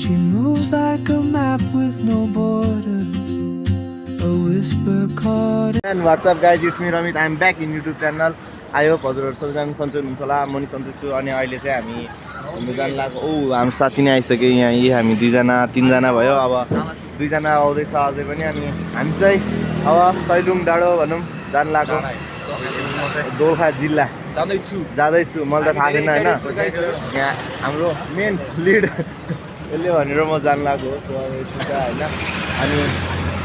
She moves like a map with no borders, a whisper caught. And what's up guys, it's me Ramit. I'm back in YouTube channel. I hope हजुरहरु सबैजना सन्चै हुनुहुन्छ होला। म नि सन्चै छु। अनि अहिले चाहिँ हामी घुम्न जान लागेको। हाम्रो साथी नै आइसक्यो यहाँ। यही हामी दुईजना तीनजना भयो। अब दुईजना आउँदैछ अझै पनि। अनि हामी चाहिँ अब सैलुङ डाँडो भनौँ जान लागेको। दोलखा जिल्ला जाँदैछु। मलाई त थाहा छैन हैन। यहाँ हाम्रो मेन लिड यसले भनेर म जान लागेको हो। सो अब यति छ हैन। अनि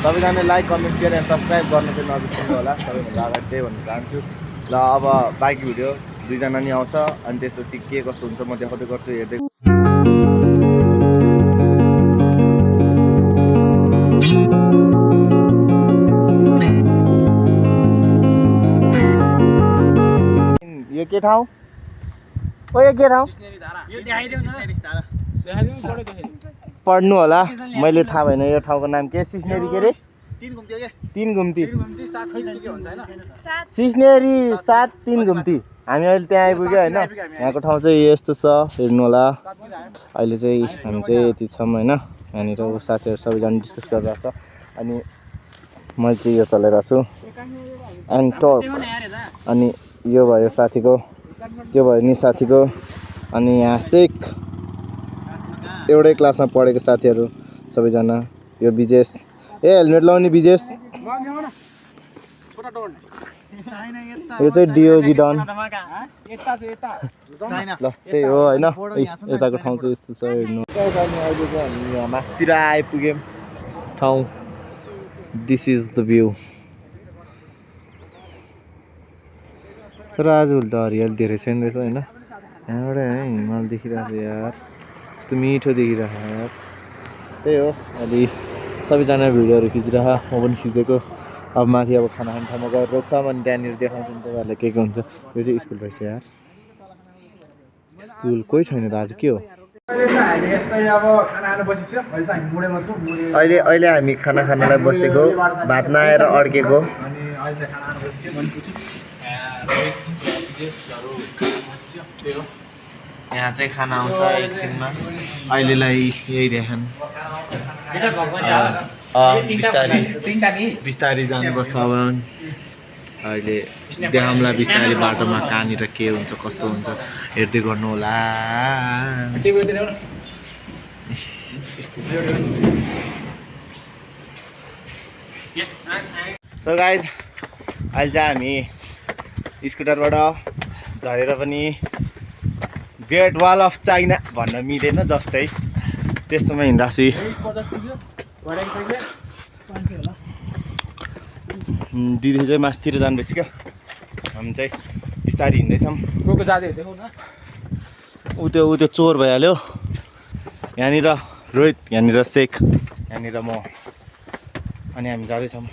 सबैजनाले like comment share and subscribe गर्न चाहिँ नबिर्सनु होला। सबैभन्दा अगाडि त्यही भन्न चाहन्छु। ल अब बाइक भिडियो दुईजना नि आउँछ अनि त्यसपछि के कस्तो हुन्छ म देखाउँदै गर्छु हेर्दै। यो के ठाउँ? ओ यो के ठाउँ? पढ्नु होला। मैले थाहा भएन यो ठाउँको नाम के? सिस्नेरी के रे? तीन घुम्ती सिस्नेरी 7 3 घुम्ती। हामी अहिले त्यहाँ आइपुग्यो हैन। यहाँको ठाउँ चाहिँ यस्तो छ हेर्नु होला। अहिले चाहिँ हामी चाहिँ यति छौँ हैन। यहाँनिर साथीहरू सबैजना डिस्कस गरिरहेको छ। अनि मैले चाहिँ यो चलाइरहेको छु एन्ड टर्क। अनि यो भयो साथीको, त्यो भयो नि साथीको। अनि यहाँ सेक एउटै क्लासमा पढेको साथीहरू सबैजना। यो विजेश, ए हेलमेट लाउने विजेश। यो चाहिँ डिओजी डन। ल त्यही हो हैन। यताको ठाउँ चाहिँ यस्तो छ हेर्नु। अहिले चाहिँ हामी यहाँ माथितिर आइपुग्यौँ ठाउँ। This is the view. तर आजभोलि त हरियाली धेरै छैन रहेछ हैन। यहाँबाट हिमाल देखिरहेको छ यार, कस्तो मिठो देखिरहेको यार। त्यही हो अलि सबैजना भिडियोहरू खिचिरह, म पनि खिचेको। अब माथि अब खाना खाने ठाउँमा गएर रोक्छौँ अनि त्यहाँनिर देखाउँछु नि तपाईँहरूलाई के हुन्छ। यो चाहिँ स्कुल रहेछ यार। स्कुल कोही छैन त आज के हो? अहिले हामी खाना खानलाई बसेको, भात नआएर अड्केको। यहाँ चाहिँ खाना आउँछ एकछिनमा। अहिलेलाई यही देखान बिस्तारै जानुपर्छ। अब अहिले देखाउँला बिस्तारै बाटोमा कहाँनिर के हुन्छ कस्तो हुन्छ हेर्दै गर्नु होला। सो गाइज अहिले चाहिँ हामी स्कुटरबाट झरेर पनि ग्रेट वाल अफ चाइना भन्न मिलेन जस्तै त्यस्तोमा हिँड्छु। दिदी चाहिँ मासतिर जानुपर्छ क्या। हामी चाहिँ बिस्तारै हिँड्दैछौँ। ऊ त्यो चोर भइहाल्यो। यहाँनिर रोहित, यहाँनिर शेख, यहाँनिर म। अनि हामी जाँदैछौँ।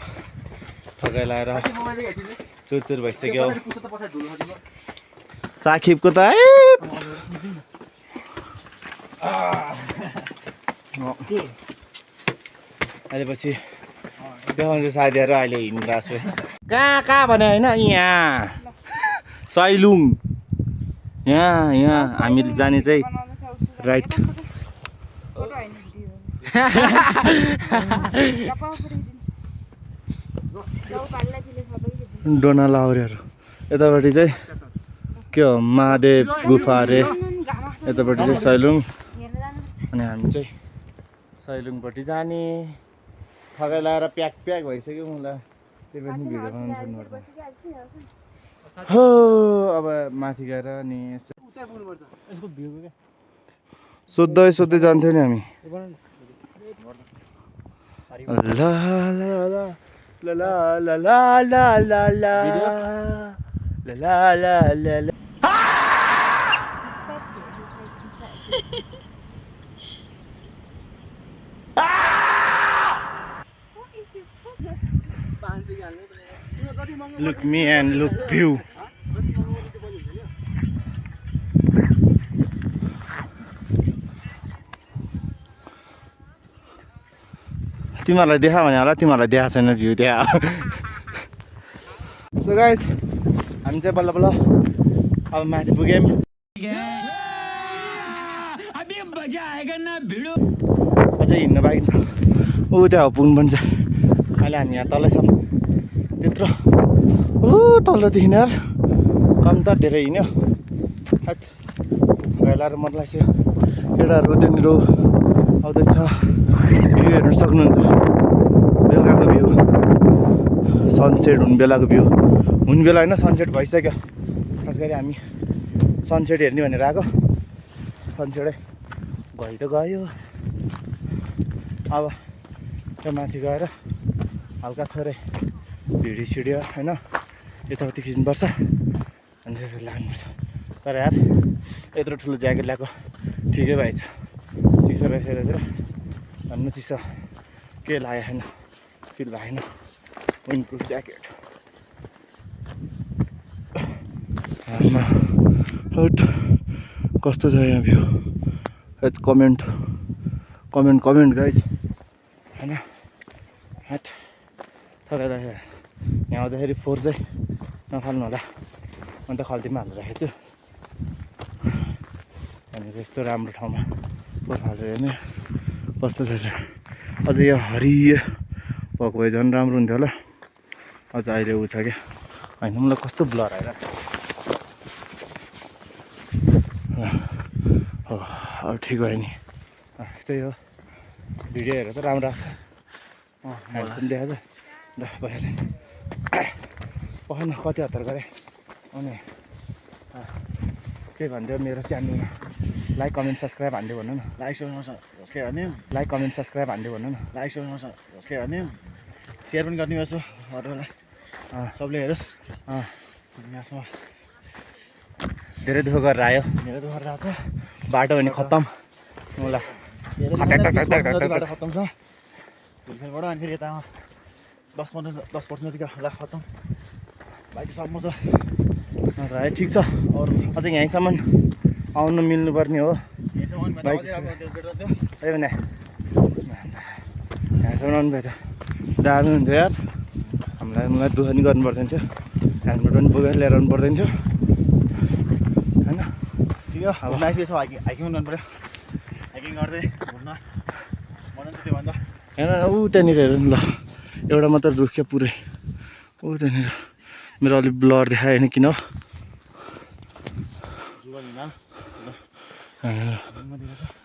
ठगाइ लाएर चुर भइसक्यो। साकिबको त अहिले पछि देखाउँछु साथीहरू। अहिले हिँडिरहेको छु। कहाँ भने होइन यहाँ सैलुङ। यहाँ हामीले जाने चाहिँ राइट। डोना लाउरेहरू यतापट्टि चाहिँ के हो महादेव गुफा अरे। यतापट्टि चाहिँ सैलुङ। अनि हामी चाहिँ सैलुङपट्टि जाने। ठगाइ लाएर प्याक भइसक्यो मलाई। त्यही पनि भिडियो बनाउनु पर्छ हो। अब माथि गएर नि सोध्दै जान्थ्यो नि हामी। Look me and look view. तिमीहरूलाई देखा भने होला, तिमीहरूलाई देखा छैन भ्यू त्यहाँ। सो गाइस हामी चाहिँ बल्ल बल्ल अब माथि पुग्यौँ। अझै हिँड्न बाँकी छ ऊ त्यहाँ पुग्नु पनि छ अहिले हामी यहाँ तलै छौँ त्यत्रो ऊ तल्लोदेखि यार कम त धेरै हिँड्यो गाइलाएर मन लाग्यो केटाहरू त्यहाँनिर आउँदैछ भ्यू हेर्न सक्नुहुन्छ बेलुकाको भ्यू सनसेट हुने बेलाको भ्यू हुने बेला होइन सनसेट भइसक्यो खास गरी हामी सनसेट हेर्ने भनेर आएको सनसेटै गइ त गयो अब त्यो माथि गएर हल्का थोरै भिडियो सिडियो होइन यताउति खिच्नुपर्छ अनि त्यसपछि लाग्नुपर्छ तर यार यत्रो ठुलो ज्याकेट ल्याएको ठिकै भएछ चिसो रहेछ यतातिर झन् चिसो के लागेको छैन फिल भएन विन्ड प्रुफ ज्याकेट हट कस्तो छ यहाँ भ्यू कमेन्ट गाइज होइन हट थोरै यहाँ आउँदाखेरि फोहोर चाहिँ नफाल्नु होला अन्त खल्तीमा हालेर राखेको छु अनि यस्तो राम्रो ठाउँमा फोहोर फालेर हेर्ने कस्तो छ अझ यो हरियो भएको भए झन् राम्रो हुन्थ्यो होला अझ अहिले ऊ छ क्या होइन मलाई कस्तो ब्लर आएर हो अब ठिक भयो नि त्यही हो भिडियो हेरेर त राम्रो आएको छ ह्यान्डसम देखाएको छ ल भइहाल्यो पखान कति हतार गरेँ अनि के भन्थ्यो मेरो च्यानलमा लाइक कमेन्ट सब्सक्राइब हान्दै भन्नु न लाइक कमेन्ट सब्सक्राइब हान्दै भन्नु न सेयर पनि गर्ने गर्छु अरूलाई सबले हेरोस् धेरै दुःख गरेर आयो आएको छ बाटो भने खत्तम मलाई बाटो खत्तम छ झुलखेलबाट अनि फेरि यता 10% जतिको होला खत्तम बाइक सम्म छ है ठिक छ अरू अझै यहीँसम्म आउनु मिल्नुपर्ने हो बाइक त्यही भने यहाँसम्म आउनु भयो त दामी हुन्थ्यो यार मलाई दुःख नि गर्नु पर्दैन थियो हेलमेट पनि बोकेर लिएर आउनु पर्दैन थियो होइन ठिक हो अब नाइस यसो हाइकिङ गर्नु पऱ्यो हाइकिङ गर्दै घुम्न मजा छ त्यो भन्दा हेर ऊ त्यहाँनिर हेर ल एउटा मात्र रुख्यो पुरै ऊ त्यहाँनिर मेरो अलिक ब्लर देखायो होइन किन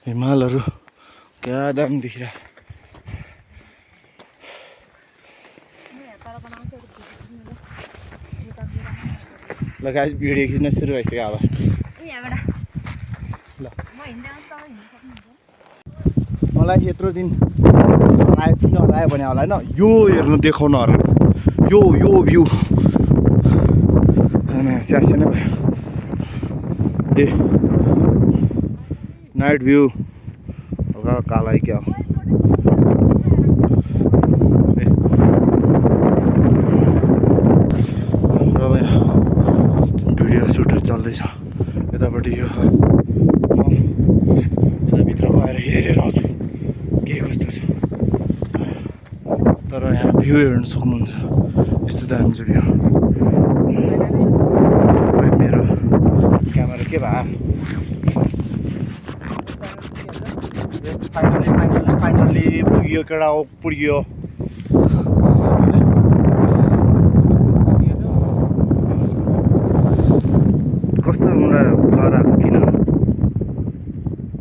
हिमालहरू क्या दामी देखिरहेको ल गाइस भिडियो खिच्न सुरु भइसक्यो अब ल मलाई यत्रो दिन हरायो किन हरायो भने होला होइन यो हेर्नु देखाउन हरायो यो भ्यू स्याहार नै भयो ए नाइट भ्यू हल्का काला क्या भिडियो सुटहरू चल्दैछ यतापट्टि यो यताभित्र गएर हेरेर आउँछु के कस्तो छ तर यहाँ भ्यू हेर्नु सक्नुहुन्छ यस्तो दामी छ भ्यू मेरो क्यामेरा के भयो फाइनली पुग्यो केटा पुग्यो कस्तो मलाई ब्लर आएको किन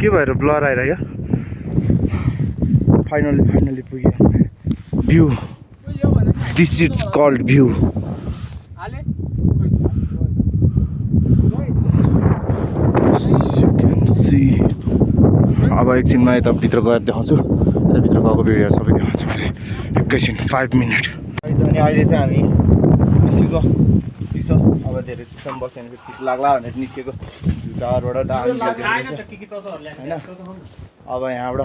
के भएर ब्लर आइरह्यो फाइनली पुग्यो view this is called view you can see अब एकछिनमा यता भित्र गएर देखाउँछु यता भित्र गएको भिडियो सबै देखाउँछु मैले एकैछिन 5 मिनट अनि अहिले चाहिँ हामी निस्केको चिसो अब धेरै चिसोमा बस्यो भने चिसो लाग्ला भनेर निस्केको टावरबाट होइन अब यहाँबाट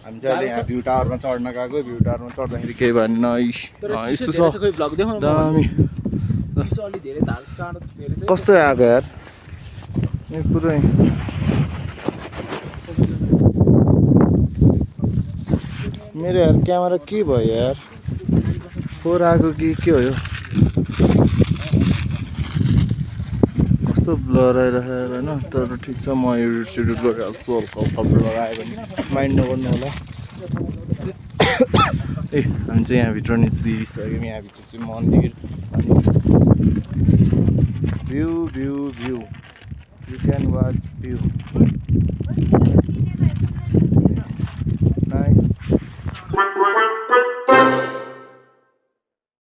हामी चाहिँ अहिले यहाँ भ्यू टावरमा चढ्न गएको भ्यू टावरमा चढ्दाखेरि केही भएन यस्तो छ दामी कस्तो आएको यार पुरै मेरो यार क्यामेरा के भयो यार फोहोर आएको कि के हो यो कस्तो ब्लर आइरहेको होइन तर ठिक छ म एडिट सेडिट गरिहाल्छु हल्का हल्का ब्लर आयो भने माइन्ड नगर्नु होला ए हामी चाहिँ यहाँभित्र निस्किसक्यौँ यहाँभित्र चाहिँ मन्दिर view view view you can watch view nice